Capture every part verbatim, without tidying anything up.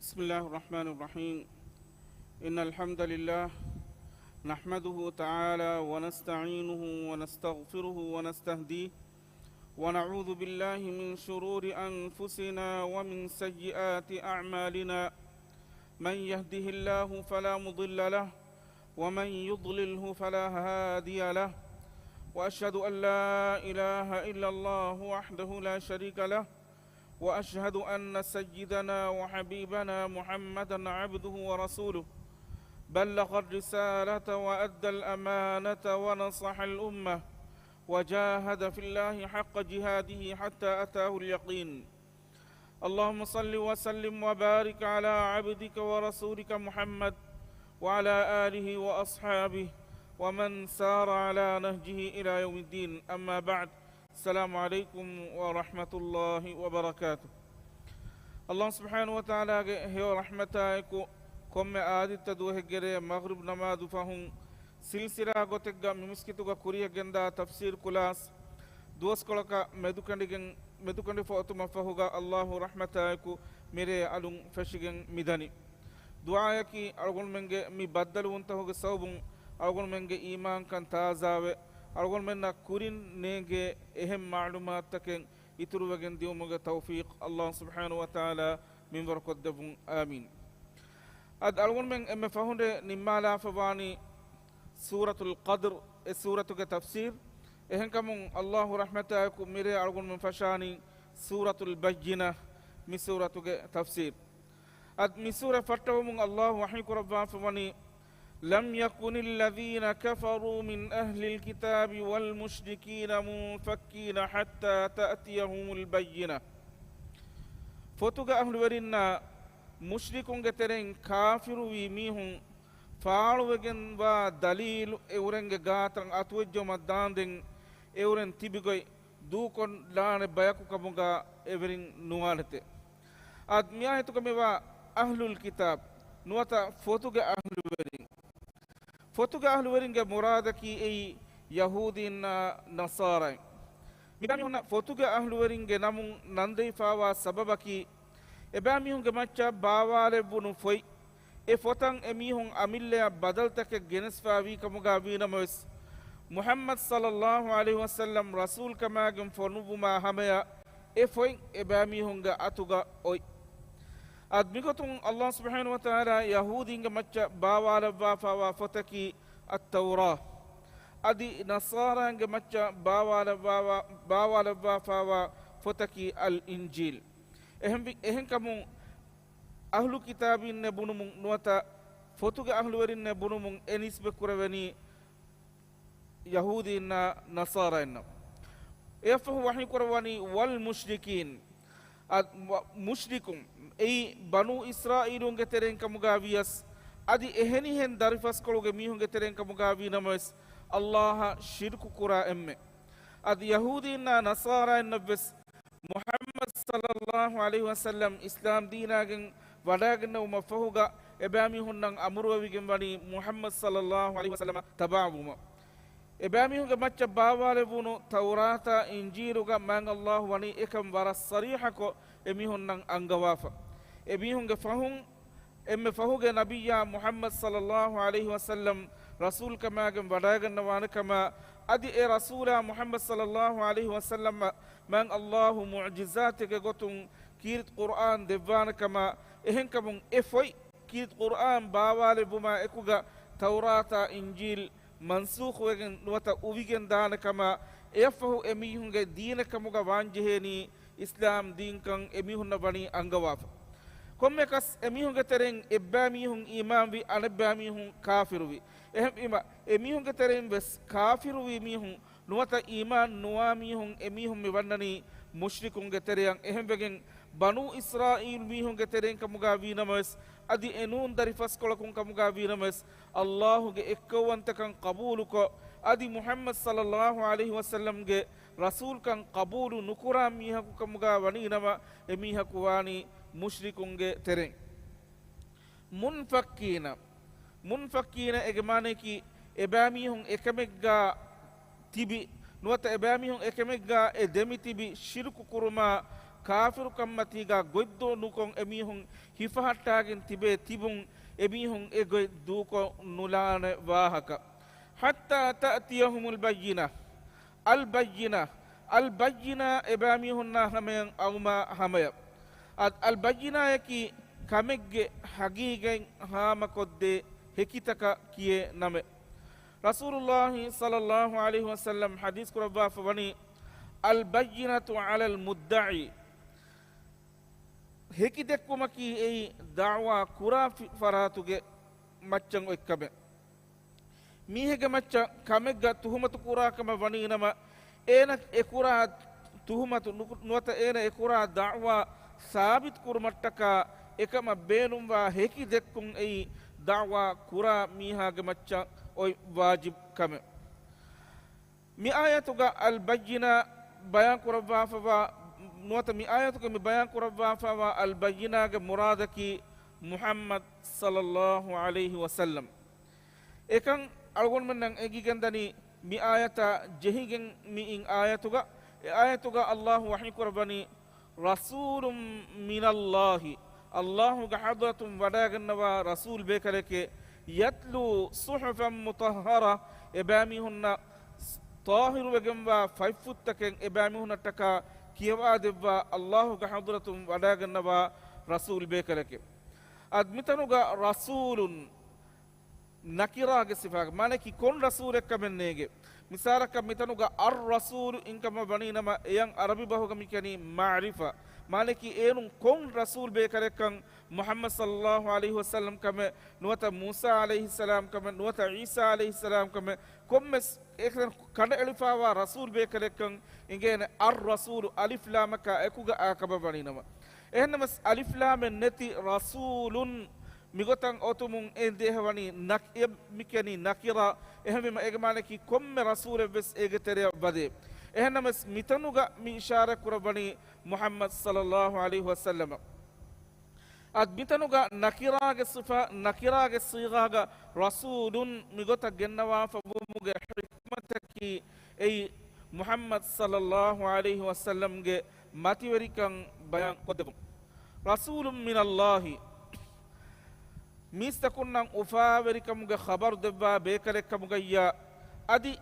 بسم الله الرحمن الرحيم. إن الحمد لله نحمده تعالى ونستعينه ونستغفره ونستهديه، ونعوذ بالله من شرور أنفسنا ومن سيئات أعمالنا. من يهده الله فلا مضل له، ومن يضلله فلا هادي له. وأشهد أن لا إله إلا الله وحده لا شريك له، وأشهد أن سيدنا وحبيبنا محمدا عبده ورسوله، بلغ الرسالة وأدى الأمانة ونصح الأمة، وجاهد في الله حق جهاده حتى أتاه اليقين. اللهم صل وسلم وبارك على عبدك ورسولك محمد وعلى آله وأصحابه ومن سار على نهجه إلى يوم الدين. أما بعد. السلام عليكم ورحمة الله وبركاته. ﷲ ސުބްޙާނަހޫ ވަތަޢާލާގެ ހެޔޮ ރަޙްމަތާއެކު، ކޮންމެ އާދިއްތަ ދުވަހެއްގެރޭ މަޣްރިބް ނަމާދު ފަހުން ސިލްސިލާ ގޮތެއްގަ މި މިސްކިތުގަ ކުރިޔަށް ގެންދާ ތަފްސީރު ކުލާސް ދުވަސްކޮޅަކަށް މެދުކަނޑިގެން، މެދުކަނޑިފަ އޮތުމަށްފަހުގަ ﷲ ރަޙްމަތާއެކު މިރޭ އަލުން ފެށިގެން މިދަނީ. ދުޢާއަކީ އަޅުގަނޑުމެންގެ މި ބައްދަލުވުންތަކުގެ ސަބަބުން އަޅުގަނޑުމެންގެ އީމާންކަން ތާޒާވެ، އަޅުގަނޑުމެންނަށް ކުރިން ނޭނގޭ އެހެން މަޢުލޫމާތުތަކެއް އިތުރުވެގެން ދިއުމުގެ ތައުފީޤް ﷲ ސުބްޙާނަހޫ ވަތަޢާލާ މިންވަރުކޮށްދެއްވުން. އާމީން. އަދި އަޅުގަނޑުމެން އެންމެ ފަހުން ނިންމާލާފަ ވާނީ ސޫރަތުލް ޤަދްރު، އެ ސޫރަތުގެ ތަފްސީރު. އެހެންކަމުން ﷲ ރަޙްމަތާއެކު މިރޭ އަޅުގަނޑުމެން ފަށާނީ ސޫރަތުލް ބައްޔިނަ، މި ސޫރަތުގެ ތަފްސީރު. އަދި މި ސޫރަ ފައްޓަވަމުން ﷲ ވަޙީކުރައްވާފަ ވަނީ، لم يكن الذين كفروا من أهل الكتاب والمشركين منفكين حتى تأتيهم البينة. ފޮތުގެ އަހްލުވެރިންނާ މުޝްރިކުންގެ ތެރެއިން ކާފިރުވީ މީހުން ފާޅުވެގެންވާ ދަލީލު އެއުރެންގެ ގާތަށް އަތުވެއްޖައުމަށް ދާންދެން އެއުރެން ތިބިގޮތް ދޫކޮށްލާނެ ބަޔަކު ކަމުގަ އެވެރިން ނުވާނެތެ. އަދި މިއާޔަތުގަ މިވާ އަހްލުލް ކިތާބް ނުވަތަ ފޮތުގެ އަހްލުވެރިން، ފޮތުގެ އަހްލުވެރިންގެ މުރާދަކީ އެއީ ޔަހޫދީންނާ ނަޞާރާއިން. މިބައިމީހުންނަށް ފޮތުގެ އަހްލުވެރިންގެ ނަމުން ނަންދެވިފާވާ ސަބަބަކީ، އެބައިމީހުންގެ މައްޗަށް ބާވާލެއްވުނު ފޮތް، އެ ފޮތަށް އެމީހުން އަމިއްލަޔަށް ބަދަލުތަކެއް ގެނެސްފާވީ ކަމުގަ ވީނަމަވެސް، މުޙައްމަދު ޞައްލައްލާހު ޢަލައިހި ވަސައްލަމް ރަސޫލްކަމާގެން ފޮނުއްވުމާ ހަމަޔަށް އެ ފޮތް އެބައިމީހުންގެ އަތުގަ އޮތް. އަދި މިގޮތުން ﷲ ސުބްޙާނަހޫ ވަތަޢާލާ ޔަހޫދީންގެ މައްޗަށް ބާވާލައްވާފާވާ ފޮތަކީ އައްތައުރާ. އަދި ނަޞާރާންގެ މައްޗަށް ބާވާލައްވާ، ބާވާލައްވާފާވާ ފޮތަކީ އަލް އިންޖީލް. އެހެންވި، އެހެންކަމުން އަހްލު ކިތާބީންނޭ ބުނުމުން ނުވަތަ ފޮތުގެ އަހްލުވެރިންނޭ ބުނުމުން އެ ނިސްބަތް ކުރެވެނީ ޔަހޫދީންނާ ނަޞާރާއިންނަށް. އެއަށްފަހު ވަޙީކުރައްވަނީ ވަލް މުޝްރިކީން، އަދި މުޝްރިކުން، އެއީ ބަނޫ އިސްރާއީލުންގެ ތެރެއިން ކަމުގަ ވިޔަސް، އަދި އެހެނިހެން ދަރިފަސްކޮޅުގެ މީހުންގެ ތެރެއިން ކަމުގަ ވީނަމަވެސް، ﷲ އަށް ޝިރުކު ކުރާ އެންމެ. އަދި ޔަހޫދީންނާ ނަޞާރާއިންނަށްވެސް މުޙައްމަދު ޞައްލައްލާހު ޢަލައިހި ވަސައްލަމް އިސްލާމް ދީނާގެން ވަޑައިގަންނަވުމަށްފަހުގަ، އެބައިމީހުންނަށް އަމުރުވެވިގެން ވަނީ މުޙައްމަދު ޞައްލައްލާހު ޢަލައިހި ވަސައްލަމަށް ތަބާވުމަށް. އެބައިމީހުންގެ މައްޗަށް ބާވާލެއްވުނު ތައުރާތާ އިންޖީލުގަ މާތް ﷲ ވަނީ އެކަން ވަރަށް ޞަރީޙަކޮށް އެމީހުންނަށް އަންގަވާފަ. އެމީހުންގެ ފަހުން އެންމެ ފަހުގެ ނަބިއްޔާ މުޙައްމަދު ޞައްލައްލާހު ޢަލައިހި ވަސައްލަމް ރަސޫލްކަމާގެން ވަޑައިގަންނަވާނެ ކަމަށް، އަދި އެ ރަސޫލާ މުޙައްމަދު ޞައްލައްލާހު ޢަލައިހި ވަސައްލަމަށް މާތް ﷲ މުޢުޖިޒާތެއްގެ ގޮތުން ކީރިތި ޤުރްއާން ދެއްވާނެ ކަމަށް، އެހެންކަމުން އެ ފޮތް ކީރިތި ޤުރްއާން ބާވާލެއްވުމާ އެކުގަ ތައުރާތާ އިންޖީލް މަންސޫޚުވެގެން ނުވަތަ އުވިގެން ދާނެ ކަމަށް، އެއަށްފަހު އެމީހުންގެ ދީނެއް ކަމުގަ ވާންޖެހޭނީ އިސްލާމް ދީންކަން އެމީހުންނަށް ވަނީ އަންގަވާފަ. ކޮންމެއަކަސް އެމީހުންގެ ތެރެއިން އެއްބައިމީހުން އީމާންވި، އަނެއްބައިމީހުން ކާފިރުވި. އެހެންވީމަ، އެމީހުންގެ ތެރެއިން ވެސް ކާފިރުވި މީހުން ނުވަތަ އީމާން ނުވާ މީހުން، އެމީހުން މި ވަންނަނީ މުޝްރިކުންގެ ތެރެއަށް. އެހެންވެގެން، ބަނޫ އިސްރާއީލް މީހުންގެ ތެރެއިން ކަމުގަ ވީނަމަވެސް، އަދި އެނޫން ދަރިފަސްކޮޅަކުން ކަމުގަ ވީނަމަވެސް، ﷲ ގެ އެއްކައުވަންތަކަން ޤަބޫލުކޮށް، އަދި މުޙައްމަދު ޞައްލައްލާހު ޢަލައިހި ވަސައްލަމްގެ ރަސޫލްކަން ޤަބޫލު ނުކުރާ މީހަކު ކަމުގަ ވަނީނަމަ، އެމީހަކު ވާނީ މުޝްރިކުންގެ ތެރެއިން. މުންފައްކީނަ، މުންފައްކީނަ އޭގެ މާނަޔަކީ، އެބައިމީހުން އެކަމެއްގަ ތިބި، ނުވަތަ އެބައިމީހުން އެކަމެއްގަ އެ ދެމިތިބި ޝިރުކު ކުރުމާ، ކާފިރުކަންމަތީގަ ގޮތްދޫ ނުކޮށް އެމީހުން ހިފަހައްޓާގެން ތިބޭ ތިބުން އެމީހުން އެ ގޮތް ދޫކޮށް ނުލާނެ ވާހަކަ. حتى تأتيهم البينة. އަލްބައްޔިނާ، އަލްބައްޔިނާ އެބައިމީހުންނާ ހަމަޔަށް އައުމާ ހަމަޔަށް. އަދް އަލްބައްޔިނާޔަކީ ކަމެއްގެ ހަގީގަތް ހާމަކޮށްދޭ ހެކިތަކަށް ކިޔޭ ނަމެއް. ރަސޫލުﷲ ޞައްލަﷲ ޢަލައިހި ވަސައްލަމް ޙަދީޘް ކުރައްވާފަ ވަނީ، البينة على المدعي. ހެކިދެއްކުމަކީ އެއީ ދަޢުވާ ކުރާ ފި-، ފަރާތުގެ މައްޗަށް އޮތް ކަމެއް. މީހެއްގެ މައްޗަށް ކަމެއްގަ ތުހުމަތު ކުރާ ކަމަށް ވަނީ ނަމަ، އޭނަ އެ ކުރާ ތުހުމަތު ނު-، ނުވަތަ އޭނަ އެ ކުރާ ދަޢުވާ ސާބިތު ކުރުމަށްޓަކާ އެކަމަށް ބޭނުންވާ ހެކި ދެއްކުން އެއީ ދަޢުވާ ކުރާ މީހާގެ މައްޗަށް އޮތް ވާޖިބު ކަމެއް. މި އާޔަތުގަ އަލްބައްޔިނާ ބަޔާން ކުރައްވާފަވާ، ނުވަތަ މި އާޔަތުގަ މި ބަޔާން ކުރައްވާފަވާ އަލްބައްޔިނާގެ މުރާދަކީ މުޙައްމަދު ޞައްލަﷲ ޢަލައިހި ވަސައްލަމް. އެކަން އަޅުގަނޑުމެންނަށް އެނގިގެންދަނީ މި އާޔަތާ ޖެހިގެން މިއިން އާޔަތުގަ، އެ އާޔަތުގަ ﷲ ވަޙީ ކުރައްވަނީ، رسول من الله، ﷲގެ ޙަޟްރަތުން ވަޑައިގަންނަވާ ރަސޫލް ބޭކަލެކޭ، يتلو صحفا مطهرة، އެބައިމީހުންނަށް ޠާހިރުވެގެންވާ ފަތްފުށްތަކެއް އެބައިމީހުންނަށްޓަކާ ކިޔަވާދެއްވާ ﷲގެ ޙަޟްރަތުން ވަޑައިގަންނަވާ ރަސޫލް ބޭކަލެކޭ. އަދި މިތަނުގަ ރަސޫލުން ނަކިރާގެ ސިފާގެ މާނައަކީ ކޮން ރަސޫލެއްކަމެއް ނޭނގެ. މިސާލަކަށް މިތަނުގަ އައްރަސޫލު އިންކަމަށް ވަނީ ނަމަ، އެޔަށް އަރަބި ބަހުގަ މިކިޔަނީ މަޢުރިފާ. މާނައަކީ އޭރުން ކޮން ރަސޫލް ބޭކަލެއްކަން، މުޙައްމަދު ޞައްލަﷲ ޢަލައިހި ވަސައްލަމް ކަމެއް، ނުވަތަ މޫސާ ޢަލައިހިއްސަލާމް ކަމެއް، ނުވަތަ ޢީސާ ޢަލައިހިއްސަލާމް ކަމެއް، ކޮންމެސް އެކަން ކަނޑައެޅިފައިވާ ރަސޫލް ބޭކަލެއްކަން އިނގޭނެ އައްރަސޫލު އަލިފްލާމަކާ އެކުގަ އާކަމަށް ވަނީ ނަމަ. އެހެންނަމަސް އަލިފްލާމެއް ނެތި ރަސޫލުން މިގޮތަށް އޮތުމުން އެ ދޭހަވަނީ ނަކް-، އެ މިކިޔަނީ ނަކިރާ. އެހެންވީމަ އޭގެ މާނައަކީ ކޮންމެ ރަސޫލެއްވެސް އޭގެ ތެރެއަށް ވަދޭ. އެހެންނަމަސް މިތަނުގަ މި އިޝާރާތް ކުރައްވަނީ މުޙައްމަދު ޞައްލަﷲ ޢަލައިހި ވަސައްލަމަށް. އަދި މިތަނުގަ ނަކިރާގެ ސިފަ، ނަކިރާގެ ޞީޣާގަ ރަސޫލުން މިގޮތަށް ގެންނަވާފަ ވުމުގެ ޙިކްމަތަކީ އެއީ މުޙައްމަދު ޞައްލަﷲ ޢަލައިހި ވަސައްލަމްގެ މަތިވެރިކަން ބަޔާން ކޮށްދެއްވުން. رسول من الله، މީސްތަކުންނަށް އުފާވެރިކަމުގެ ޚަބަރު ދެއްވާ ބޭކަލެއްކަމުގައްޔާ، އަދި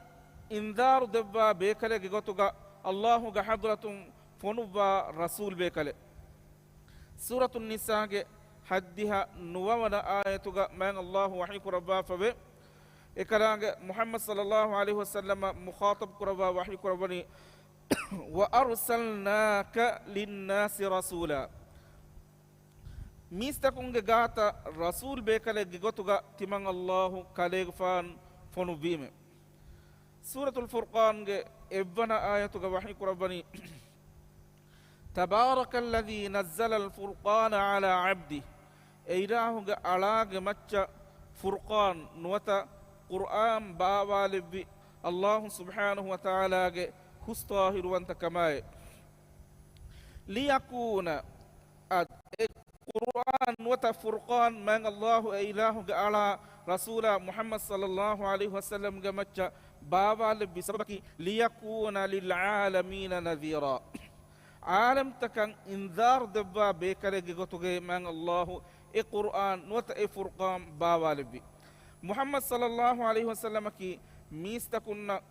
އިންޒާރު ދެއްވާ ބޭކަލެއްގެ ގޮތުގަ ﷲގެ ޙަޟްރަތުން ފޮނުއްވާ ރަސޫލް ބޭކަލެއް. ސޫރަތުން ނިސާގެ ހަތްދިހަ ނުވަވަނަ އާޔަތުގަ މާތް ﷲ ވަޙީ ކުރައްވާފަވޭ. އެކަލާނގެ މުޙައްމަދު ޞައްލަﷲ ޢަލައިހި ވަސައްލަމަށް މުޚާޠަބު ކުރައްވާ ވަޙީ ކުރައްވަނީ، وَأَرْسَلْنَاكَ لِلنَّاسِ رَسُولًا. މީސްތަކުންގެ ގާތަށް ރަސޫލް ބޭކަލެއްގެ ގޮތުގަ ތިމަން ﷲ ކަލޭގެފާން ފޮނުއްވީމެ. ސޫރަތުލް ފުރްޤާންގެ އެއްވަނަ އާޔަތުގަ ވަޙީ ކުރައްވަނީ، تَبَارَكَ الَّذِي نَزَّلَ الْفُرْقَانَ عَلَىٰ عَبْدِهِ. އެ އިލާހުގެ އަޅާގެ މައްޗަށް ފުރްޤާން ނުވަތަ ޤުރްއާން ބާވާލެއްވި ﷲ ސުބްޙާނަހޫ ވަތަޢާލާގެ ހުސް ޠާހިރުވަންތަ ކަމާއި. لِيَكُونَ، އަދި އެ ޤުރްއާން ނުވަތަ ފުރްޤާން މާތް ﷲ އެ އިލާހުގެ އަޅާ ރަސޫލާ މުޙައްމަދު ޞައްލަﷲ ޢަލައިހި ވަސައްލަމްގެ މައްޗަށް ބާވާލެއްވި ސަބަބަކީ، لِيَكُونَ لِلْعَالَمِينَ نَذِيرًا. ޢާލަމްތަކަށް އިންޒާރު ދެއްވާ ބޭކަލެއްގެ ގޮތުގައި މާތް ﷲ އެ ޤުރްއާން ނުވަތަ އެ ފުރްޤާން ބާވާލެއްވި. މުޙައްމަދު ޞައްލަﷲ ޢަލައިހި ވަސައްލަމަކީ މީސްތަކުންނަށް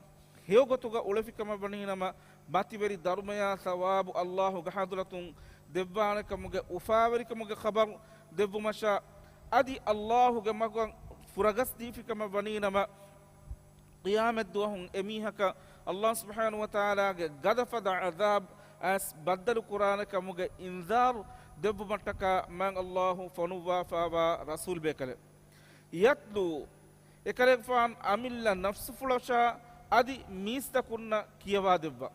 ހެޔޮގޮތުގަ އުޅެފިކަމަށް ވަނީނަމަ، މަތިވެރި ދަރުމަޔާ ޘަވާބު ﷲގެ ޙަޟްރަތުން ދެއްވާނެކަމުގެ އުފާވެރިކަމުގެ ޚަބަރު ދެއްވުމަށާ، އަދި ﷲގެ މަގަށް ފުރަގަސްދީފިކަމަށް ވަނީނަމަ، ޤިޔާމަތްދުވަހުން އެމީހަކަށް ﷲ ސުބްޙާނަހޫ ވަތަޢާލާގެ ގަދަފަދަ ޢަޛާބު އައިސް ބައްދަލުކުރާނެކަމުގެ އިންޒާރު ދެއްވުމަށްޓަކާ މާތް ﷲ ފޮނުއްވާފައިވާ ރަސޫލް ބޭކަލެއް. يَتْلُو، އެކަލޭގެފާނު އަމިއްލަ ނަފްސުފުޅަށާ އަދި މީސްތަކުންނަށް ކިޔަވާދެއްވާ.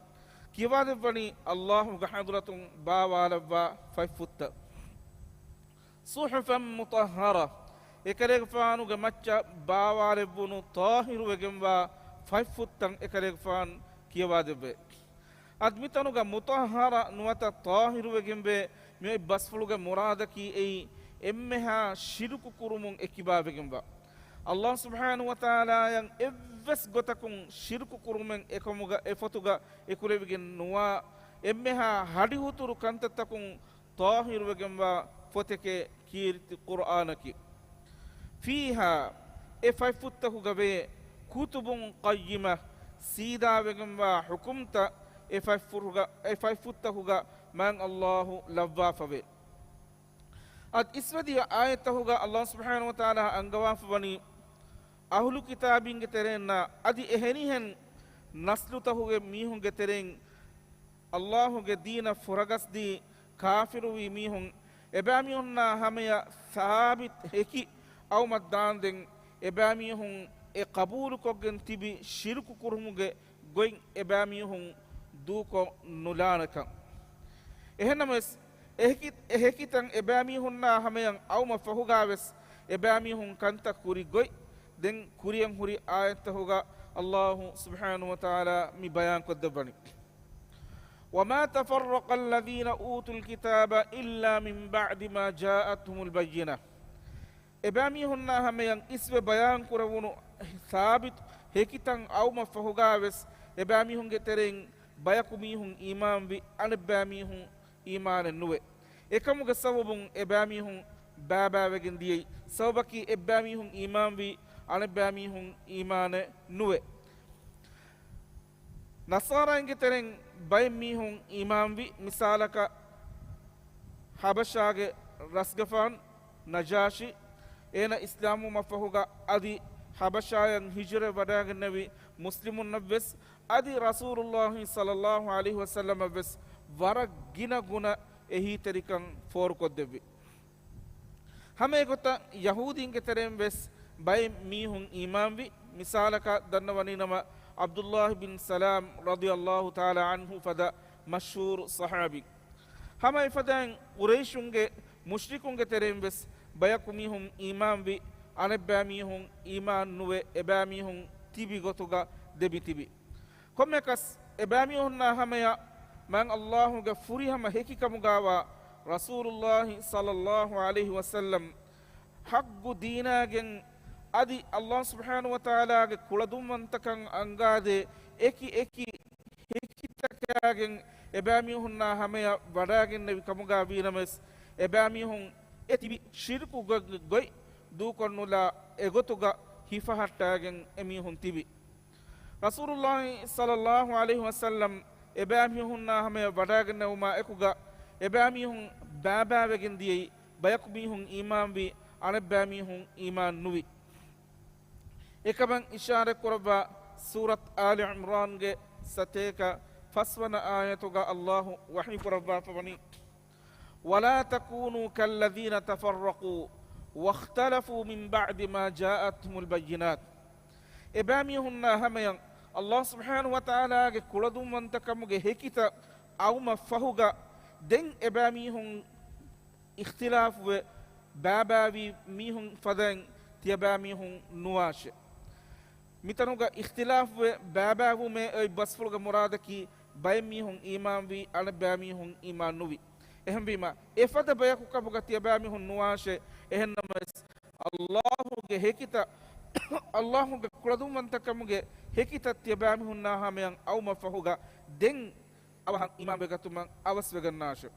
ކިޔަވާދެއްވަނީ ﷲގެ ޙަޟްރަތުން ބާވާލައްވާ ފަތްފުށްތައް. صُحُفًا مُطَهَّرَةً، އެކަލޭގެފާނުގެ މައްޗަށް ބާވާލެއްވުނު ޠާހިރުވެގެންވާ ފަތްފުށްތައް އެކަލޭގެފާނު ކިޔަވާދެއްވޭ. އަދި މިތަނުގަ މުޠައްހަރަ ނުވަތަ ޠާހިރުވެގެންވޭ މި އޮތް ބަސްފުޅުގެ މުރާދަކީ އެއީ އެންމެހާ ޝިރުކު ކުރުމުން އެކިބާވެގެންވާ. ﷲ ސުބްޙާނަހޫ ވަތަޢާލާއަށް އެއްވެސް ގޮތަކުން ޝިރުކު ކުރުމެއް އެކަމުގަ އެފޮތުގަ އެކުލެވިގެން ނުވާ އެންމެހާ ހަޑިހުތުރު ކަންތައްތަކުން ޠާހިރުވެގެންވާ ފޮތެކޭ ކީރިތި ޤުރްއާނަކީ. ފީހާ، އެ ފަތްފުށްތަކުގަވޭ، ކުތުބުން ޤައްޔިމަ، ސީދާވެގެންވާ ޙުކުމްތައް އެ ފަތްފުށްގަ، އެ ފަތްފުށްތަކުގަ މާތް ﷲ ލައްވާފަވޭ. އަދި އިސްވެދިޔަ އާޔަތްތަކުގަ ﷲ ސުބްޙާނަހޫ ވަތަޢާލާ އަންގަވާފަވަނީ، އަހުލު ކިތާބީންގެ ތެރެއިންނާ އަދި އެހެނިހެން ނަސްލުތަކުގެ މީހުންގެ ތެރެއިން ﷲ ގެ ދީނަށް ފުރަގަސްދީ ކާފިރުވި މީހުން އެބައިމީހުންނާ ހަމަޔަށް ސާބިތު ހެކި އައުމަށް ދާންދެން، އެބައިމީހުން އެ ޤަބޫލުކޮށްގެން ތިބި ޝިރުކު ކުރުމުގެ ގޮތް އެބައިމީހުން ދޫކޮށް ނުލާނެކަން. އެހެންނަމަވެސް، އެ ހެކި، އެ ހެކިތައް އެބައިމީހުންނާ ހަމަޔަށް އައުމަށް ފަހުގާވެސް އެބައިމީހުން ކަންތައް ކުރި ގޮތް ދެން ކުރިއަށް ހުރި އާޔަތްތަކުގަ ﷲ ސުބްޙާނަހޫ ވަތަޢާލާ މި ބަޔާންކޮށްދެއްވަނީ. وما تفرق الذين أوتوا الكتاب إلا من بعد ما جاءتهم البينة. އެބައިމީހުންނާ ހަމަޔަށް އިސްވެ ބަޔާންކުރެވުނު ސާބިތު ހެކިތައް އައުމަށް ފަހުގާވެސް އެބައިމީހުންގެ ތެރެއިން ބަޔަކު މީހުން އީމާންވި، އަނެއްބައިމީހުން އީމާނެއް ނުވެ. އެކަމުގެ ސަބަބުން އެބައިމީހުން ބައިބައިވެގެން ދިޔައީ. ސަބަބަކީ އެއްބައިމީހުން އީމާންވީ، އަނެއްބައިމީހުން އީމާނެއް ނުވެ. ނަޞާރާއިންގެ ތެރެއިން ބައެއް މީހުން އީމާންވި، މިސާލަކަށް ޙަބަޝާގެ ރަސްގަފާން ނަޖާޝީ، އޭނަ އިސްލާމްވުމަށްފަހުގަ އަދި ޙަބަޝާޔަށް ހިޖުރަ ވަޑައިގެންނެވި މުސްލިމުންނަށްވެސް، އަދި ރަސޫލުﷲ ޞައްލަﷲ ޢަލައިހި ވަސައްލަމަށްވެސް ވަރަށް ގިނަ ގުނަ އެހީތެރިކަން ފޯރުކޮށްދެއްވި. ހަމައެގޮތަށް ޔަހޫދީންގެ ތެރެއިން ވެސް ބައެއް މީހުން އީމާންވި، މިސާލަކަށް ދަންނަވަނީނަމަ ޢަބްދުﷲ ބިން ސަލާމް ރަޟިޔަﷲ ތަޢާލާ ޢަންހު ފަދަ މަޝްހޫރު ޞަޙާބީ. ހަމަ އެފަދައިން ޤުރައިޝުންގެ މުޝްރިކުންގެ ތެރެއިން ވެސް ބަޔަކު މީހުން އީމާންވި، އަނެއްބައިމީހުން އީމާން ނުވެ، އެބައިމީހުން ތިބި ގޮތުގަ ދެމިތިބި. ކޮންމެއަކަސް އެބައިމީހުންނާ ހަމަޔަށް މާތް ﷲ ގެ ފުރިހަމަ ހެކިކަމުގާވާ ރަސޫލުﷲ ޞައްލަﷲ ޢަލައިހި ވަސައްލަމް ޙައްޤު ދީނާގެން އަދި ﷲ ސުބްޙާނަހޫ ވަތަޢާލާގެ ކުޅަދުންވަންތަކަން އަންގާދޭ އެކި އެކި ހެކިތަކާގެން އެބައިމީހުންނާ ހަމަޔަށް ވަޑައިގެންނެވި ކަމުގާ ވީނަމަވެސް، އެބައިމީހުން އެ ތިބި ޝިރުކު ގޮ-، ގޮތް ދޫކޮށްނުލާ އެގޮތުގަ ހިފަހައްޓާގެން އެމީހުން ތިބި. ރަސޫލުﷲ ޞައްލަﷲ ޢަލައިހި ވަސައްލަމް އެބައިމީހުންނާ ހަމަޔަށް ވަޑައިގެންނެވުމާ އެކުގަ، އެބައިމީހުން ބައިބައިވެގެން ދިޔައީ، ބަޔަކު މީހުން އީމާންވީ، އަނެއްބައިމީހުން އީމާން ނުވި. އެކަމަށް އިޝާރަތްކުރައްވާ ސޫރަތު އާލި ޢިމްރާންގެ ސަތޭކަ ފަސްވަނަ އާޔަތުގަ ﷲ ވަޙީކުރައްވާފަވަނީ، ولا تكونوا كالذين تفرقوا واختلفوا من بعد ما جاءتهم البينات. އެބައިމީހުންނާ ހަމަޔަށް ﷲ ސުބްޙާނަހޫ ވަތަޢާލާގެ ކުޅަދުންވަންތަކަމުގެ ހެކިތައް އައުމަށް ފަހުގަ، ދެން އެބައިމީހުން އިޚްތިލާފުވެ، ބައިބައިވީ މީހުން ފަދައިން ތިޔަބައިމީހުން ނުވާށޭ. މިތަނުގަ އިޚްތިލާފުވެ، ބައިބައިވުމޭ އޮތް ބަސްފުޅުގެ މުރާދަކީ، ބައެއް މީހުން އީމާންވީ، އަނެއްބައިމީހުން އީމާން ނުވި. އެހެންވީމަ، އެފަދަ ބަޔަކު ކަމުގަ ތިޔަބައިމީހުން ނުވާށޭ. އެހެންނަމަވެސް، ﷲ ގެ ހެކިތައް، ﷲ ގެ ކުޅަދުންވަންތަކަމުގެ ހެކިތައް ތިޔަބައިމީހުންނާ ހަމަޔަށް އައުމަށް ފަހުގަ، ދެން އަވަހަށް އީމާންވެގަތުމަށް އަވަސްވެގަންނާށެވެ.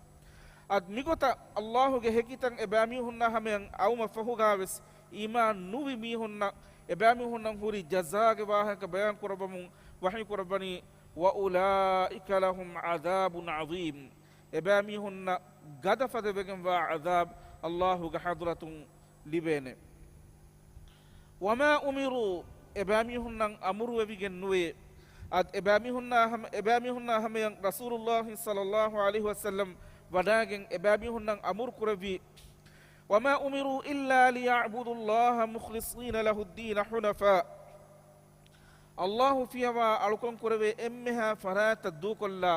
އަދި މިގޮތަށް ﷲ ގެ ހެކިތައް އެބައިމީހުންނާ ހަމަޔަށް އައުމަށް ފަހުގާވެސް އީމާން ނުވި މީހުންނަށް އެބައިމީހުންނަށް ހުރި ޖަޒާގެ ވާހަކަ ބަޔާން ކުރައްވަމުން ވަޙީ ކުރައްވަނީ، وأولئك لهم عذاب عظيم. އެބައިމީހުންނަށް ގަދަފަދަވެގެންވާ ޢަޛާބު ﷲ ގެ ޙަޟްރަތުން ލިބޭނެ. وما أمروا، އެބައިމީހުންނަށް އަމުރުވެވިގެން ނުވޭ. އަދި އެބައިމީހުންނާ ހަމަ، އެބައިމީހުންނާ ހަމަޔަށް ރަސޫލުﷲ ޞައްލަﷲ ޢަލައިހި ވަސައްލަމް ވަޑައިގެން އެބައިމީހުންނަށް އަމުރު ކުރެއްވީ، وما أمروا إلا ليعبدوا الله مخلصين له الدين حنفاء. ﷲ ފިޔަވާ އަޅުކަން ކުރެވޭ އެންމެހާ ފަރާތްތައް ދޫކޮށްލާ،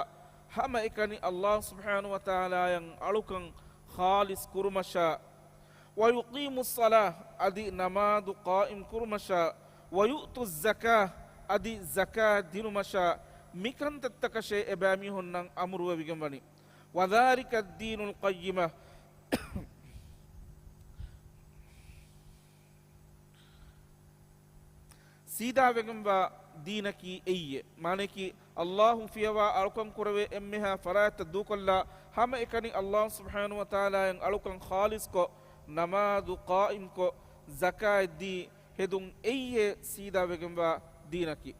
ހަމައެކަނި ﷲ ސުބްޙާނަހޫ ވަތަޢާލާއަށް އަޅުކަން ޚާލިޞް ކުރުމަށާ، ويقيموا الصلاة، އަދި ނަމާދު ޤާއިމް ކުރުމަށާ، ويؤتوا الزكاة، އަދި ޒަކާތް ދިނުމަށާ، މިކަންތައްތަކަށޭ އެބައިމީހުންނަށް އަމުރުވެވިގެންވަނީ. وذلك الدين القيمة. ސީދާވެގެންވާ ދީނަކީ އެއީއޭ. މާނަޔަކީ، އައްލާހު ފިޔަވާ އަޅުކަން ކުރެވޭ އެންމެހާ ފަރާތްތައް ދޫކޮށްލާ، ހަމައެކަނި އައްލާހު ސުބްޙާނަހު ވަތަޢާލާއަށް އަޅުކަން ޚާލިޞްކޮށް، ނަމާދު ޤާއިމްކޮށް، ޒަކާތް ދީ، ހެދުން އެއީ ސީދާވެގެންވާ ދީނަކީ.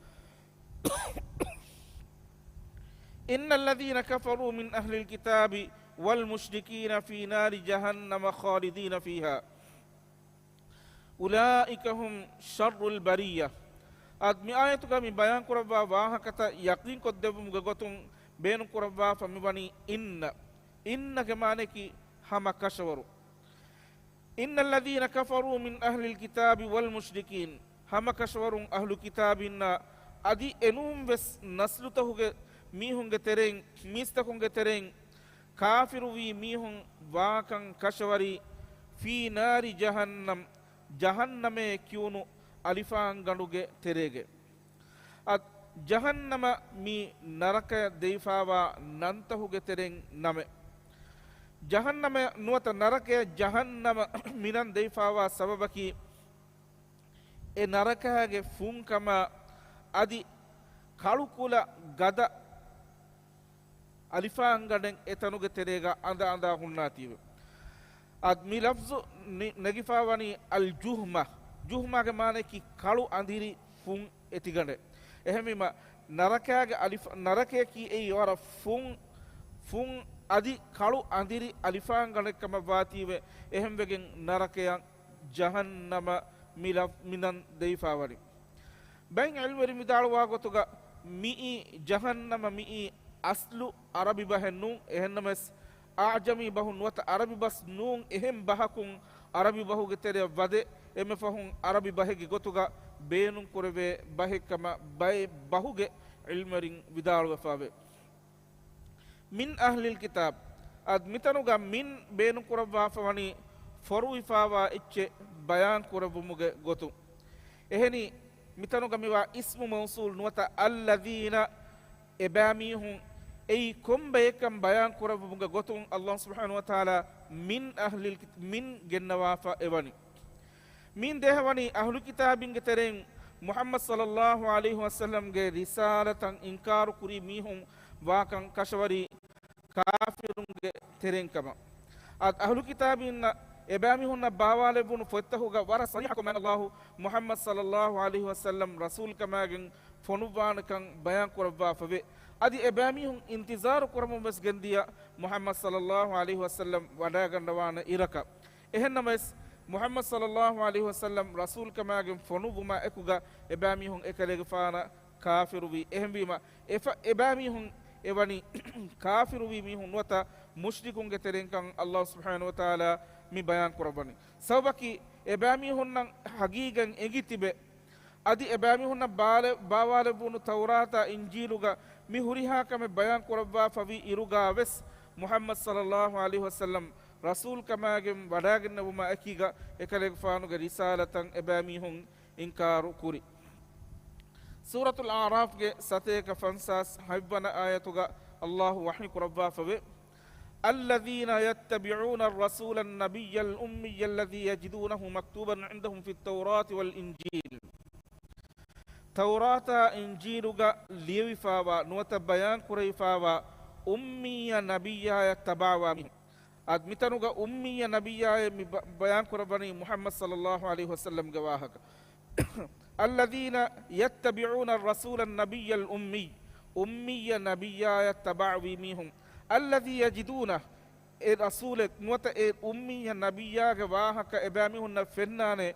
إن الذين كفروا من أهل الكتاب والمشركين في نار جهنم خالدين فيها أولئك هم شر البرية. އަދި މި އާޔަތުގަ މި ބަޔާންކުރައްވާ ވާހަކަތައް ޔަޤީންކޮށްދެއްވުމުގެ ގޮތުން ބޭނުންކުރައްވާފަ މިވަނީ إن. إن ގެ މާނަޔަކީ ހަމަ ކަށަވަރު. إن الذين كفروا من أهل الكتاب والمشركين، ހަމަ ކަށަވަރުން އަހްލު ކިތާބީންނާ އަދި އެނޫންވެސް ނަސްލުތަކުގެ މީހުންގެ ތެރެއިން، މީސްތަކުންގެ ތެރެއިން ކާފިރުވީ މީހުން ވާކަން ކަށަވަރީ، في نار جهنم، ޖަހަންނަމޭ ކިޔުނު އަލިފާންގަނޑުގެ ތެރޭގައި. އަދި ޖަހަންނަމަށް މި ނަރަކަޔަށް ދެވިފާވާ ނަންތަހުގެ ތެރެއިން ނަމެއް. ޖަހަންނަމަށް ނުވަތަ ނަރަކަޔަށް ޖަހަންނަމަށް މި ނަން ދެވިފާވާ ސަބަބަކީ، އެ ނަރަކައިގެ ފުންކަމާ އަދި ކަޅުކުލަ ގަދަ އަލިފާންގަނޑެއް އެތަނުގެ ތެރޭގަ އަނދަ އަނދާ ހުންނާތީވެ. އަދި މި ލަފްޒު ނި-، ނެގިފާވަނީ އަލްޖުހްމަ. ޖުހްމާގެ މާނަޔަކީ ކަޅު އަނދިރި ފުން އެތިގަނޑެއް. އެހެންވީމަ، ނަރަކައިގެ އަލިފް-، ނަރަކަޔަކީ އެއީ ވަރަށް ފުން، ފުން އަދި ކަޅު އަނދިރި އަލިފާންގަނޑެއްކަމަށްވާތީވެ، އެހެންވެގެން ނަރަކަޔަށް ޖަހަންނަމަ މި ލަފް-، މި ނަން ދެވިފާވަނީ. ބައެއް ޢިލްމުވެރިން ވިދާޅުވާ ގޮތުގަ، މިއީ ޖަހަންނަމަ މިއީ އަސްލު އަރަބި ބަހެއް ނޫން. އެހެންނަމަވެސް، އަޢްޖަމީ ބަހުން ނުވަތަ އަރަބި ބަސް ނޫން، އެހެން ބަހަކުން އަރަބި ބަހުގެ ތެރެއަށް ވަދެ، އެންމެ ފަހުން އަރަބި ބަހެއްގެ ގޮތުގަ ބޭނުން ކުރެވޭ ބަހެއްކަމަށް ބައެއް ބަހުގެ ޢިލްމުވެރިން ވިދާޅުވެފައެވެ. މިން އަހްލިލް ކިތާބް. އަދި މިތަނުގަ މިން ބޭނުންކުރައްވާފަވަނީ ފޮރުވިފާވާ އެއްޗެއް ބަޔާންކުރެއްވުމުގެ ގޮތުން. އެހެނީ، މިތަނުގަ މިވާ އިސްމު މައުޞޫލް ނުވަތަ އައްލަޛީނަ، އެބައިމީހުން، އެއީ ކޮން ބައެއްކަން ބަޔާންކުރެއްވުމުގެ ގޮތުން އައްލާހު ސުބްޙާނަހު ވަތަޢާލާ މިން އަހްލިލް ކި-، މިން ގެންނަވާފަ އެވަނީ. މިން ދޭހަވަނީ އަހްލު ކިތާބިންގެ ތެރެއިން މުޙައްމަދު ޞައްލައްލާހު ޢަލައިހި ވަސައްލަމްގެ ރިސާލަތަށް އިންކާރު ކުރި މީހުން ވާކަން ކަށަވަރީ ކާފިރުންގެ ތެރެއިން ކަމަށް. އަދި އަހްލު ކިތާބީންނަށް އެބައިމީހުންނަށް ބާވާލެއްވުނު ފޮތްތަކުގަ ވަރަށް ޞަރީޙަކޮށް މާތް އައްލާހު މުޙައްމަދު ޞައްލައްލާހު ޢަލައިހި ވަސައްލަމް ރަސޫލުކަމާގެން ފޮނުއްވާނެކަން ބަޔާން ކުރައްވާފަވޭ. އަދި އެބައިމީހުން އިންތިޒާރު ކުރަމުން ވެސް ގެންދިޔަ މުޙައްމަދު ޞައްލައްލާހު ޢަލައިހި ވަސައްލަމް ވަޑައިގަންނަވާނެ އިރަކަށް. އެހެންނަމަވެސް، މުޙައްމަދު ޞައްލައްލާހު ޢަލައިހި ވަސައްލަމް ރަސޫލުކަމާގެން ފޮނުއްވުމާ އެކުގަ އެބައިމީހުން އެކަލޭގެފާނަށް ކާފިރުވީ. އެހެންވީމަ، އެފަ-، އެބައިމީހުން އެވަނީ ކާފިރުވީ މީހުން ނުވަތަ މުޝްރިކުންގެ ތެރެއިންކަން އައްލާހު ސުބްޙާނަހު ވަތަޢާލާ މި ބަޔާން ކުރައްވަނީ. ސަބަބަކީ، އެބައިމީހުންނަށް ހަގީގަތް އެނގި ތިބެ، އަދި އެބައިމީހުންނަށް ބާލެ-، ބާވާލެއްވުނު ތައުރާތާ އިންޖީލުގަ މި ހުރިހާ ކަމެއް ބަޔާން ކުރައްވާފަވި އިރުގަ ވެސް، މުޙައްމަދު ޞައްލައްލާހު ޢަލައިހި ވަސައްލަމް ރަސޫލުކަމާގެން ވަޑައިގެންނެވުމާ އެކީގަ، އެކަލޭގެފާނުގެ ރިސާލަތަށް އެބައިމީހުން އިންކާރު ކުރި. ސޫރަތުލް އަޢްރާފްގެ ސަތޭކަ ފަންސާސް ހަތްވަނަ އާޔަތުގަ އައްލާހު ވަޙީ ކުރައްވާފަވޭ. الذين يتبعون الرسول النبي الأمي الذي يجدونه مكتوبا عندهم في التوراة والإنجيل. ތައުރާތާ އިންޖީލުގަ ލިޔެވިފާވާ ނުވަތަ ބަޔާން ކުރެވިފާވާ އުއްމިއްޔަ ނަބިއްޔާޔަށް ތަބަޢަވާ މީހުން. އަދި މިތަނުގަ އުއްމިއްޔަ ނަބިއްޔާއޭ މި ބަ-، ބަޔާން ކުރައްވަނީ މުޙައްމަދު ޞައްލައްލާހު ޢަލައިހި ވަސައްލަމްގެ ވާހަކަ. الذين يتبعون الرسول النبي الأمي، އުއްމިއްޔަ ނަބިއްޔާޔަށް ތަބަޢަވީ މީހުން. الذي يجدونه، އެ ރަސޫލެއް ނުވަތަ އެ އުއްމިއްޔަ ނަބިއްޔާގެ ވާހަކަ އެބައިމީހުންނަށް ފެންނާނެ،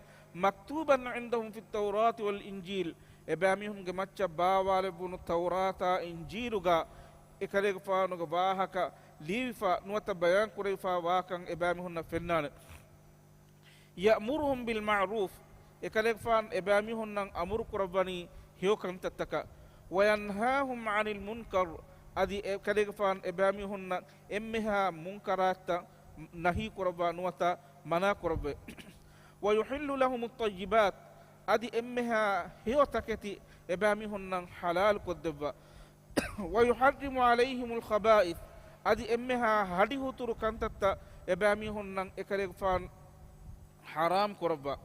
مكتوبا عندهم في التوراة والإنجيل، އެބައިމީހުންގެ މައްޗަށް ބާވާލެއްވުނު ތައުރާތާ އިންޖީލުގަ އެކަލޭގެފާނުގެ ވާހަކަ ލިޔެވިފަ ނުވަތަ ބަޔާން ކުރެވިފަ ވާކަން އެބައިމީހުންނަށް ފެންނާނެ. يأمرهم بالمعروف، އެކަލޭގެފާނު އެބައިމީހުންނަށް އަމުރު ކުރައްވަނީ ހެޔޮ ކަންތައްތަކަށް. وينهاهم عن المنكر، އަދި އެކަލޭގެފާނު އެބައިމީހުންނަށް އެންމެހާ މުންކަރާތްތައް ނަހީ ކުރައްވާ ނުވަތަ މަނާ ކުރައްވޭ. ويحل لهم الطيبات، އަދި އެންމެހާ ހެޔޮ ތަކެތި އެބައިމީހުންނަށް ޙަލާލު ކޮށްދެއްވާ. ويحرم عليهم الخبائث، އަދި އެންމެހާ ހަޑިހުތުރު ކަންތައްތައް އެބައިމީހުންނަށް އެކަލޭގެފާނު ޙަރާމް ކުރައްވާ.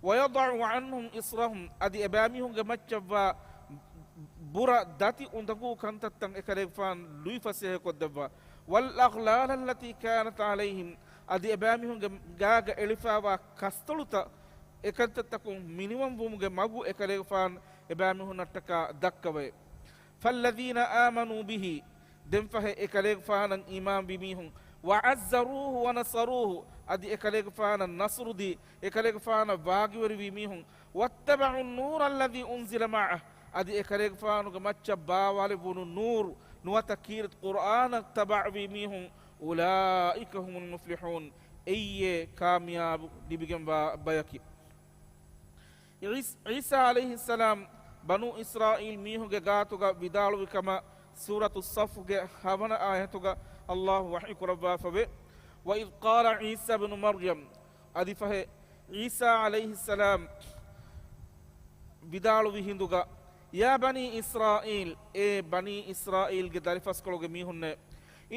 ويضع عنهم إصرهم، އަދި އެބައިމީހުންގެ މައްޗަށްވާ ބުރަ ދަތި އުނދަގޫ ކަންތައްތައް އެކަލޭގެފާނު ލުއިފަސޭހަކޮށްދެއްވާ. والأغلال التي كانت عليهم، އަދި އެބައިމީހުންގެ ގާގަ އެޅިފައިވާ ކަސްތޮޅުތައް އެކަންތައްތަކުން މިނިވަންވުމުގެ މަގު އެކަލޭގެފާނު އެބައިމީހުންނަށްޓަކާ ދައްކަވައޭ. فالذين آمنوا به، ދެންފަހެ އެކަލޭގެފާނަށް އީމާންވި މީހުން، وعزروه ونصروه، އަދި އެކަލޭގެފާނަށް ނަޞްރުދީ، އެކަލޭގެފާނަށް ވާގިވެރިވި މީހުން، واتبعوا النور الذي أنزل معه، އަދި އެކަލޭގެފާނުގެ މައްޗަށް ބާވާލެއްވުނު ނޫރު ނުވަތަ ކީރިތި ޤުރްއާނަށް ތަބަޢުވި މީހުން، أولئك هم المفلحون، އެއީ އެ ކާމިޔާބު ލިބިގެންވާ ބަޔަކީ. ޢީސް-، ޢީސާ ޢަލައިހިއްސަލާމް ބަނޫ އިސްރާއީލް މީހުންގެ ގާތުގަ ވިދާޅުވި ކަމަށް ސޫރަތު ޞަފްގެ ހަވަނަ އާޔަތުގަ ﷲ ވަޙީ ކުރައްވާފަވޭ. وإذ قال عيسى ابن مريم، އަދި ފަހެ ޢީސާ ޢަލައިހިއްސަލާމް ވިދާޅުވި ހިނދުގަ، يا بني إسرائيل، އޭ ބަނީ އިސްރާއީލްގެ ދަރިފަސްކޮޅުގެ މީހުންނޭ،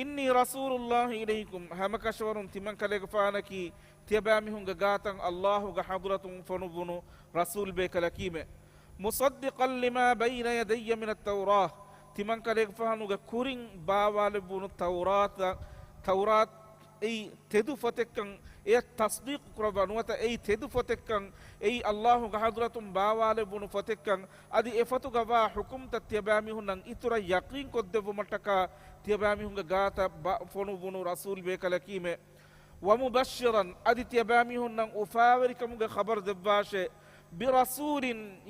إني رسول الله إليكم، ހަމަކަށަވަރުން ތިމަންކަލޭގެފާނަކީ ތިޔަބައިމީހުންގެ ގާތަށް ﷲގެ ޙަޟްރަތުން ފޮނުއްވުނު ރަސޫލް ބޭކަލަކީމެ. مصدقا لما بين يدي من التوراة، ތިމަންކަލޭގެފާނުގެ ކުރިން ބާވާލެއްވުނު ތައުރާތަށް، ތައުރާތް އެއީ ތެދު ފޮތެއްކަން، އެޔަށް ތަޞްދީޤު ކުރައްވާ ނުވަތަ އެއީ ތެދު ފޮތެއްކަން، އެއީ ﷲގެ ޙަޟްރަތުން ބާވާލެއްވުނު ފޮތެއްކަން، އަދި އެފޮތުގަ ވާ ޙުކުމްތައް ތިޔަބައިމީހުންނަށް އިތުރަށް ޔަޤީން ކޮށްދެއްވުމަށްޓަކާ ތިޔަބައިމީހުންގެ ގާތަށް ބަ-، ފޮނުއްވުނު ރަސޫލް ބޭކަލަކީމެ. ومبشرا، އަދި ތިޔަބައިމީހުންނަށް އުފާވެރިކަމުގެ ޚަބަރު ދެއްވާށޭ، برسول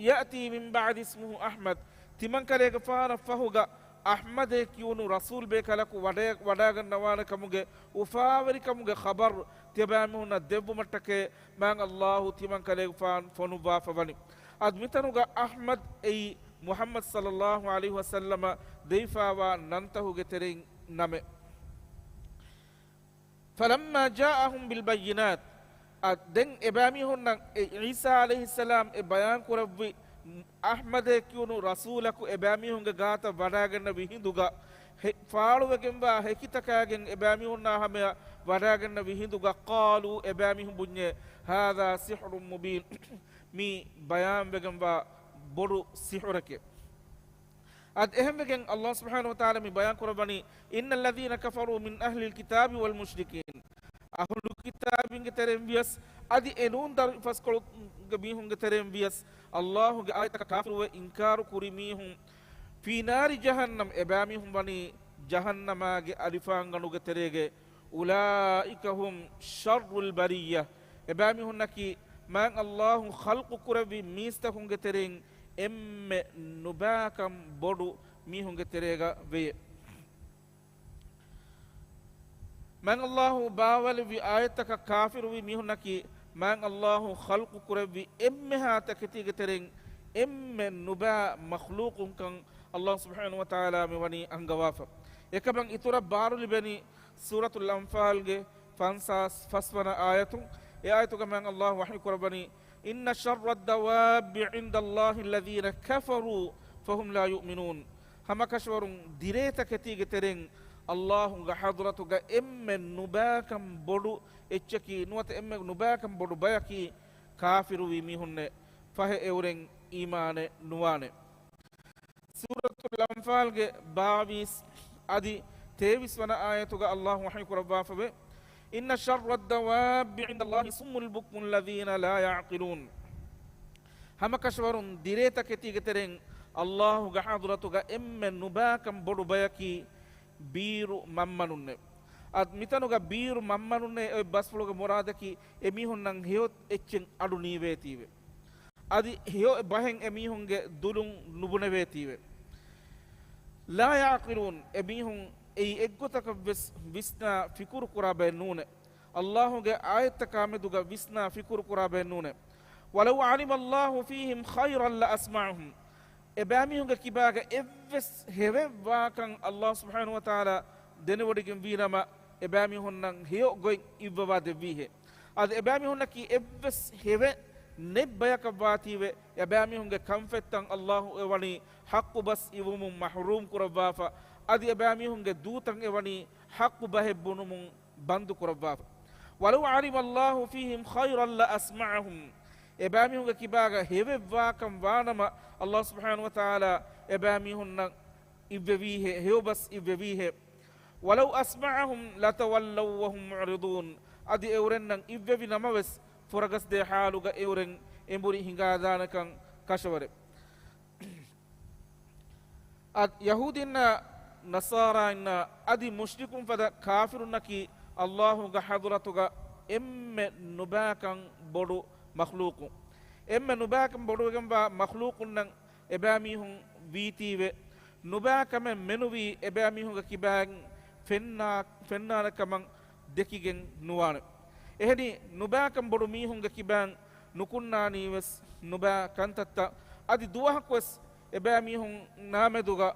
يأتي من بعدي اسمه أحمد، ތިމަންކަލޭގެފާނަށް ފަހުގަ އަޙްމަދޭ ކިޔުނު ރަސޫލް ބޭކަލަކު ވަޑަ-، ވަޑައިގަންނަވާނެ ކަމުގެ އުފާވެރިކަމުގެ ޚަބަރު ތިޔަބައިމީހުންނަށް ދެއްވުމަށްޓަކައި މާތް ﷲ ތިމަންކަލޭގެފާނު ފޮނުއްވާފަ ވަނީ. އަދި މިތަނުގަ އަޙްމަދު އެއީ މުޙައްމަދު ޞައްލައްލާހު ޢަލައިހި ވަސައްލަމަ ދެވިފައިވާ ނަންތަހުގެ ތެރެއިން ނަމެއް. فلما جاءهم بالبينات، އަ، ދެން އެބައިމީހުންނަށް އެ ޢީސާ ޢަލައިހިއްސަލާމް އެ ބަޔާން ކުރެއްވި އަޙްމަދޭ ކިޔުނު ރަސޫލަކު އެބައިމީހުންގެ ގާތަށް ވަޑައިގަންނެވި ހިނދުގަ، ހެ-، ފާޅުވެގެންވާ ހެކިތަކާގެން އެބައިމީހުންނާ ހަމަޔަށް ވަޑައިގަންނެވި ހިނދުގަ، قالوا، އެބައިމީހުން ބުންޏޭ، هذا سحر مبين، މީ ބަޔާންވެގެންވާ ބޮޑު ސިޙުރެކޭ. އަދި އެހެންވެގެން ﷲ ސުބްޙާނަހޫ ވަތަޢާލާ މި ބަޔާން ކުރައްވަނީ، إن الذين كفروا من أهل الكتاب والمشركين، އަހުލު ކިތާބީންގެ ތެރެއިން ވިޔަސް، އަދި އެނޫން ދަރިފަސްކޮޅުގެ މީހުންގެ ތެރެއިން ވިޔަސް، ﷲގެ އާޔަތަކަށް ކާފިރުވެ އިންކާރު ކުރި މީހުން، في نار جهنم، އެބައިމީހުން ވަނީ ޖަހަންނަމާގެ އަލިފާންގަނޑުގެ ތެރޭގައި، أولئك هم شر البرية، އެބައިމީހުންނަކީ މާތް ﷲ ޚަލްޤު ކުރެއްވި މީސްތަކުންގެ ތެރެއިން އެންމެ ނުބައިކަން ބޮޑު މީހުންގެ ތެރޭގަ ވެޔޭ. މާތް ﷲ ބާވާލެއްވި އާޔަތަކަށް ކާފިރުވި މީހުންނަކީ މާތް ﷲ ޚަލްޤު ކުރެއްވި އެންމެހާ ތަކެތީގެ ތެރެއިން އެންމެ ނުބައި މަޚްލޫޤުންކަން ﷲ ސުބްޙާނަހޫ ވަތަޢާލާ މިވަނީ އަންގަވާފަ. އެކަމަށް އިތުރަށް ބާރު ލިބެނީ ސޫރަތުލް އަންފާލްގެ ފަންސާސް ފަސްވަނަ އާޔަތުން. އެ އާޔަތުގަ މާތް ﷲ ވަޙީ ކުރައްވަނީ، إن شر الدواب عند الله الذين كفروا فهم لا يؤمنون. ހަމަކަށަވަރުން ދިރޭތަކެތީގެ ތެރެއިން ﷲގެ ޙަޟްރަތުގަ އެންމެ ނުބައިކަން ބޮޑު އެއްޗަކީ، ނުވަތަ އެންމެ ނުބައިކަން ބޮޑު ބަޔަކީ ކާފިރުވި މީހުންނޭ. ފަހެ އެއުރެން އީމާނެއް ނުވާނެ. ސޫރަތުލް އަންފާލްގެ ބާވީސް އަދި ތޭވީސް ވަނަ އާޔަތުގަ ﷲ ވަޙީ ކުރައްވާފަވޭ، إن شر الدواب عند الله الصم البكم الذين لا يعقلون. ހަމަކަށަވަރުން ދިރޭތަކެތީގެ ތެރެއިން ﷲގެ ޙަޟްރަތުގަ އެންމެ ނުބައިކަން ބޮޑު ބަޔަކީ ބީރު މަންމަނުންނޭ. އަދި މިތަނުގަ ބީރު މަންމަނުންނޭ އޮތް ބަސްފުޅުގެ މުރާދަކީ އެމީހުންނަށް ހެޔޮ އެއްޗެއް އަޑު ނީވޭތީވެ. އަދި ހެޔޮ ބަހެއް އެމީހުންގެ ދުލުން ނުބުނެވޭތީވެ. لا يعقلون، އެމީހުން އެއީ އެއްގޮތަކަށްވެސް ވިސްނާ ފިކުރު ކުރާ ބައެއް ނޫނެ. ﷲގެ އާޔަތްތަކާ މެދުގަ ވިސްނާ ފިކުރު ކުރާ ބައެއް ނޫނެ. ولو علم الله فيهم خيرا لأسمعهم. އެބައިމީހުންގެ ކިބާގަ އެއްވެސް ހެވެއްވާކަން ﷲ ސުބްޙާނަހޫ ވަތަޢާލާ ދެނެވޮޑިގެންވީނަމަ، އެބައިމީހުންނަށް ހެޔޮ ގޮތް އިއްވަވާ ދެއްވީހޭ. އަދި އެބައިމީހުންނަކީ އެއްވެސް ހެވެއް ނެތް ބަޔަކަށް ވާތީވެ، އެބައިމީހުންގެ ކަންފަތްތައް ﷲ އެވަނީ ޙައްޤު ބަސް އިވުމުން މަޙްރޫމް ކުރައްވާފަ، އަދި އެބައިމީހުންގެ ދޫތައް އެވަނީ ޙައްޤު ބަހެއް ބުނުމުން ބަންދު ކުރައްވާފަ. ولو علم الله فيهم خيرا لأسمعهم. އެބައިމީހުންގެ ކިބާގަ ހެވެއްވާކަން ވާނަމަ، ﷲ ސުބްޙާނަހޫ ވަތަޢާލާ އެބައިމީހުންނަށް އިއްވެވީހޭ، ހެޔޮބަސް އިއްވެވީހޭ. وَلَوْ أَسْمَعَهُمْ لَتَوَلَّوْا وَهُمْ مُعْرِضُونَ. އަދި އެއުރެންނަށް އިއްވެވި ނަމަވެސް، ފުރަގަސްދޭ ޙާލުގަ އެއުރެން އެނބުރި ހިނގާދާނެކަން ކަށަވަރެއް. އަދި ޔަހޫދީންނާ ނަޞާރާއިންނާ އަދި މުޝްރިކުން ފަދަ ކާފިރުންނަކީ ﷲ ގެ ޙަޟްރަތުގަ އެންމެ ނުބައިކަން ބޮޑު މަޚްލޫޤު. އެންމެ ނުބައިކަން ބޮޑުވެގެންވާ މަޚްލޫޤުންނަށް އެބައިމީހުން ވީތީވެ، ނުބައިކަމެއް މެނުވީ އެބައިމީހުންގެ ކިބައިން ފެންނާ، ފެންނާނެ ކަމަށް ދެކިގެން ނުވާނެ. އެހެނީ، ނުބައިކަން ބޮޑު މީހުންގެ ކިބައިން ނުކުންނާނީވެސް ނުބައި ކަންތައްތައް. އަދި ދުވަހަކުވެސް އެބައިމީހުންނާ މެދުގަ،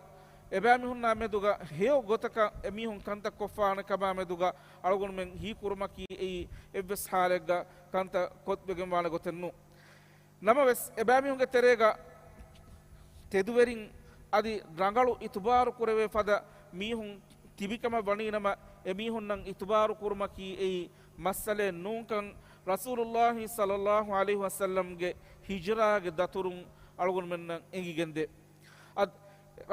އެބައިމީހުންނާ މެދުގަ ހެޔޮ ގޮތަކަށް އެމީހުން ކަންތައް ކޮށްފާނެ ކަމާ މެދުގަ އަޅުގަނޑުމެން ހީކުރުމަކީ އެއީ އެއްވެސް ޙާލެއްގަ ކަންތައް ކޮށްވެގެންވާނެ ގޮތެއް ނޫން. ނަމަވެސް، އެބައިމީހުންގެ ތެރޭގަ ތެދުވެރިން އަދި ރަނގަޅު އިތުބާރު ކުރެވޭ ފަދަ މީހުން ތިބިކަމަށް ވަނީނަމަ، އެމީހުންނަށް އިތުބާރު ކުރުމަކީ އެއީ މައްސަލައެއް ނޫންކަން، ރަސޫލުﷲ ޞައްލަﷲ ޢަލައިހި ވަސައްލަމްގެ ހިޖުރާގެ ދަތުރުން އަޅުގަނޑުމެންނަށް އެނގިގެންދޭ. އަދި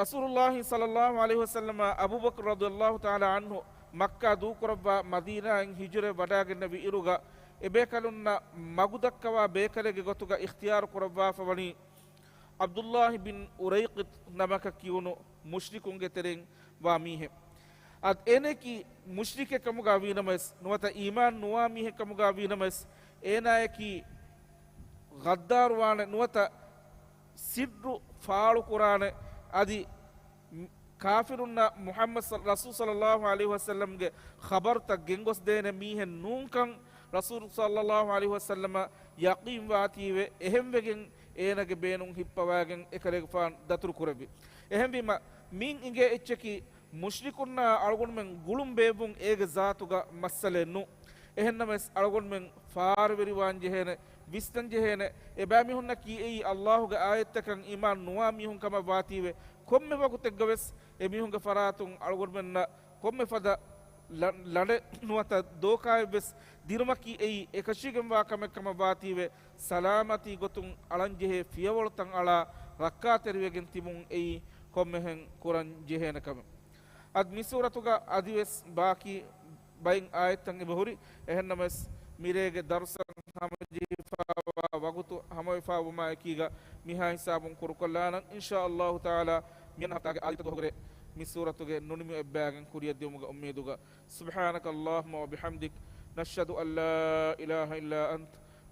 ރަސޫލުﷲ ޞައްލަﷲ ޢަލައިހި ވަސައްލަމަ އަބޫބަކުރު ރަޟިޔަﷲ ތަޢާލާ ޢަންހު މައްކާ ދޫކުރައްވާ މަދީނާއިން ހިޖުރަ ވަޑައިގެންނެވި އިރުގަ، އެބޭކަލުންނަށް މަގުދައްކަވާ ބޭކަލެއްގެ ގޮތުގަ އިޚްތިޔާރު ކުރައްވާފަ ވަނީ، ޢަބްދުﷲ ބިން އުރައިޤިޠު ނަމަކަށް ކިޔުނު މުޝްރިކުންގެ ތެރެއިން ވާ މީހެއް. އަދި އޭނައަކީ މުޝްރިކެއް ކަމުގަ ވީނަމަވެސް، ނުވަތަ އީމާން ނުވާ މީހެއް ކަމުގަ ވީނަމަވެސް، އޭނައަކީ ޣައްދާރުވާނެ، ނުވަތަ ސިއްރު ފާޅުކުރާނެ، އަދި ކާފިރުންނަށް މުޙައްމަދު ޞަ-، ރަސޫލު ޞައްލަﷲ ޢަލައިހި ވަސައްލަމްގެ ޚަބަރުތައް ގެންގޮސްދޭނެ މީހެއް ނޫންކަން ރަސޫލު ޞައްލަﷲ ޢަލައިހި ވަސައްލަމަށް ޔަޤީންވާތީވެ، އެހެންވެގެން އޭނަގެ ބޭނުން ހިއްޕަވައިގެން އެކަލޭގެފާނު ދަތުރުކުރެއްވި. އެހެންވީމަ، މިއިން އިނގޭ އެއްޗަކީ، މުޝްރިކުންނާ އަޅުގަނޑުމެން ގުޅުން ބޭއްވުން އޭގެ ޒާތުގަ މައްސަލައެއް ނޫން. އެހެންނަމަވެސް، އަޅުގަނޑުމެން ފާރުވެރިވާން ޖެހޭނެ، ވިސްނަން ޖެހޭނެ، އެބައިމީހުންނަކީ އެއީ ﷲ ގެ އާޔަތްތަކަށް އީމާން ނުވާ މީހުން ކަމަށް ވާތީވެ، ކޮންމެ ވަގުތެއްގަވެސް އެމީހުންގެ ފަރާތުން އަޅުގަނޑުމެންނަށް ކޮންމެ ފަދަ ލަ-، ލަނޑެއް ނުވަތަ ދޯކާއެއްވެސް ދިނުމަކީ އެއީ އެކަށީގެންވާ ކަމެއް ކަމަށް ވާތީވެ، ސަލާމަތީ ގޮތުން އަޅަންޖެހޭ ފިޔަވަޅުތައް އަޅާ ރައްކާތެރިވެގެން ތިބުން އެއީ ކޮންމެހެން ކުރަން ޖެހޭނެ ކަމެއް. އަދި މި ސޫރަތުގަ އަދިވެސް ބާކީ ބައިން އާޔަތްތައް އެބަހުރި. އެހެންނަމަވެސް، މިރޭގެ ދަރުސަށް ހަމަޖެހިފައިވާ ވަގުތު ހަމަވެފައިވުމާ އެކީގަ މިހާ ހިސާބުން ކުރުކޮށްލާނަން. އިންޝާﷲ ތަޢާލާ މިއަންނަ ހަފްތާގެ އާދިއްތަ ދުވަހުގެ މި ސޫރަތުގެ ނުނިމި އެއްބައިގެން ކުރިއަށްދިއުމުގެ އުއްމީދުގަ. سبحانك اللهم وبحمدك، نشهد أن لا إله إلا أنت،